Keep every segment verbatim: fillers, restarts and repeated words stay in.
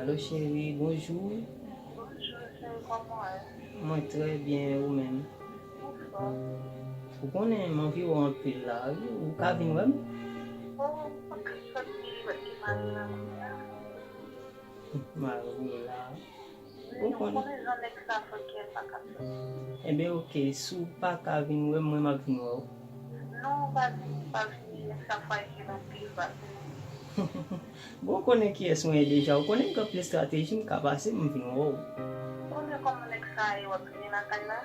Alo cheri, bonjou. Bonjou cheri, kòman w ye? Mwen trè byen, ou menm? Anfòm. Ou konnen m anvi wè w anpil la wi, ou ka vin wè m? Oh, m ap soti, m ap gen mari la kounye a. Mari w la. Ou konnen jan nèg sa fòkè pa ka fè. Enben oke, si w pa ka vin wè m, mwen m ap vin wè w. Non, pa vini, pa vini, nèg sa fòkè anpil, pa vini. Bon, ou konnen kiyès mwen ye deja, ou konnen m gen anpil estrateji, m ka pase, m vin wè w. Ou konnen kòman nèg sa ye, w ap vini lakay la?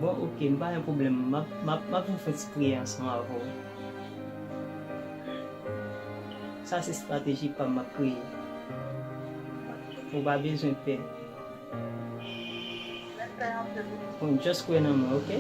Bon, oke, m pa gen pwoblèm. M ap, m ap, m ap vin fè yon ti priyè ansanm avè w. Sa se estrateji pa m m ap kreye. Ou pa bezwen pè. Bon, just kwè nan mwen, oke?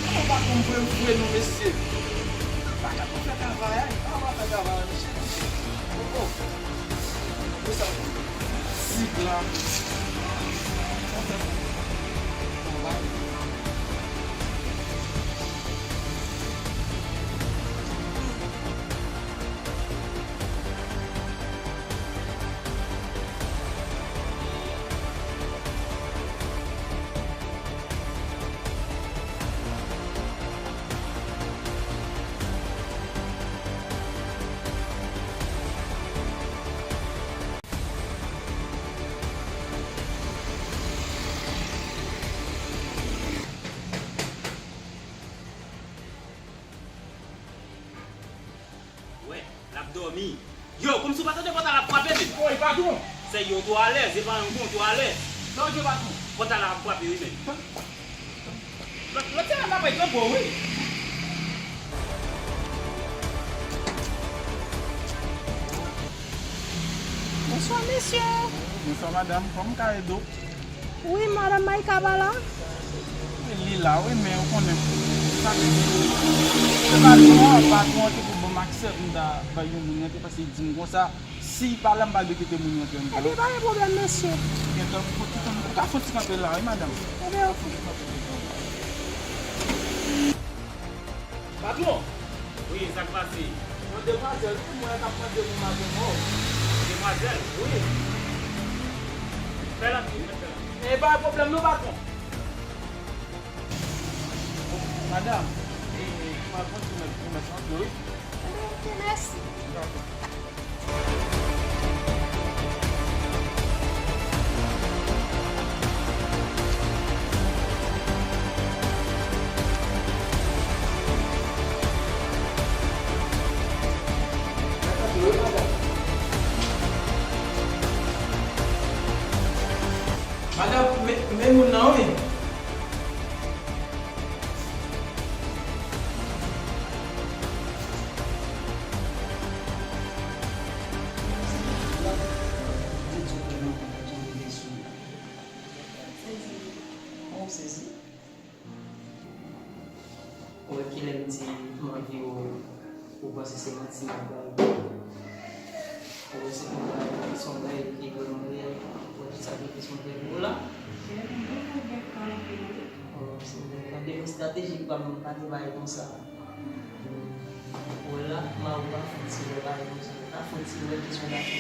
Patwon, patwon, vre, vre, vre non, mesye. Patwon, fè travay, a, pa fè travay, mesye. Oh, oh. Fè sa. Sig la. Sa fè. Travay. Wè, l ap dòmi. Yo, kòmsi w pa tande pòt la ap frape, menm. Woy, patwon! Sèyè, w twò alèz, e pa yon gon, w twò alèz. Sa w di, patwon? Pòt la ap frape, wi, menm. Lòt, lòt semèn, m ap kanpe w, wi. Bonswa, mesye. Bonswa, madanm. Kòman m ka ede w? Wi, madanm Maïka pa la? Wi, li la, wi, men ou konnen. Sa vle di, se patwon an, patwon an te pou ban m aksè pou m ta bay yon moun rantre, paske li di m konsa, si li pa la, m pa dwe kite moun rantre anndan. Ebyen, pa gen pwoblèm, mesye. Gentan, ou ka fè ti kanpe la, wi, madanm. Ebyen, oke. Patwon! Wi, sa k pase? Demwazèl, wi, mwen k ap mande pou madanm ou. Demwazèl? Wi. Fè l antre, fè l antre. E pa pwoblèm non, patwon. Madanm, e, e, m ap mande pou mèt, pou mèt antre, wi. Ok, mèsi. Dakò. Madanm, men, men moun nan, wi. Ou wè kilè m di m anvi w, ou panse se manti m ap bay. Ou wè se konsa, se yon bagay ki vrèman reyèl. Ou wè tout sa ki fè se yon bagay pou ou la. Ou se yon bagay, depi estratejik pa m pa te bay konsa. Ou wè la, ma ou pa fouti wè bagay konsa. Ou pa fouti wè kesyon dafè.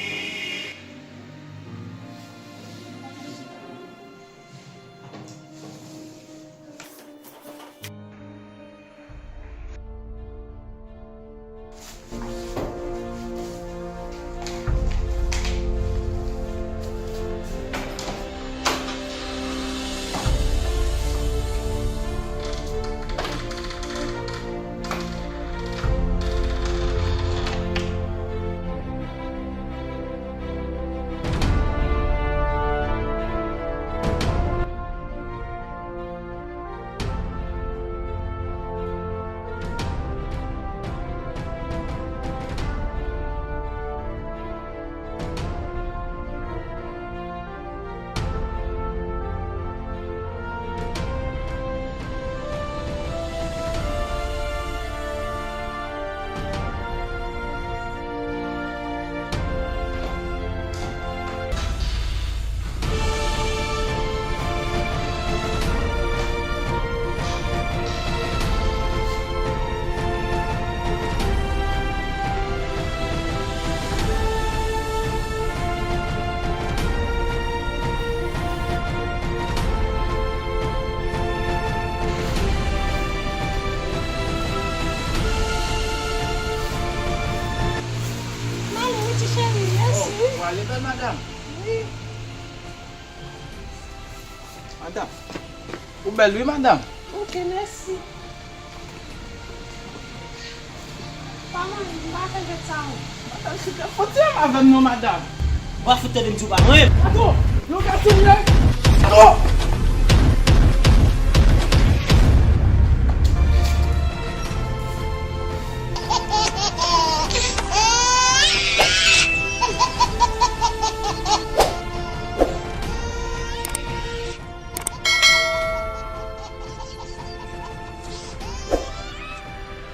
M ale wi, ti cheri, mèsi. Oh, ou ale bèl madanm. Wi. Madanm, ou bèl wi, madanm. Ok, mèsi. Pa manyen, m pa fè jwèt sa non. Madanm, silvouplè, fò tire m avè m non, madanm. Ou pa fout tande m di w pa manyen. Patwon, nou ka touye. Patwon!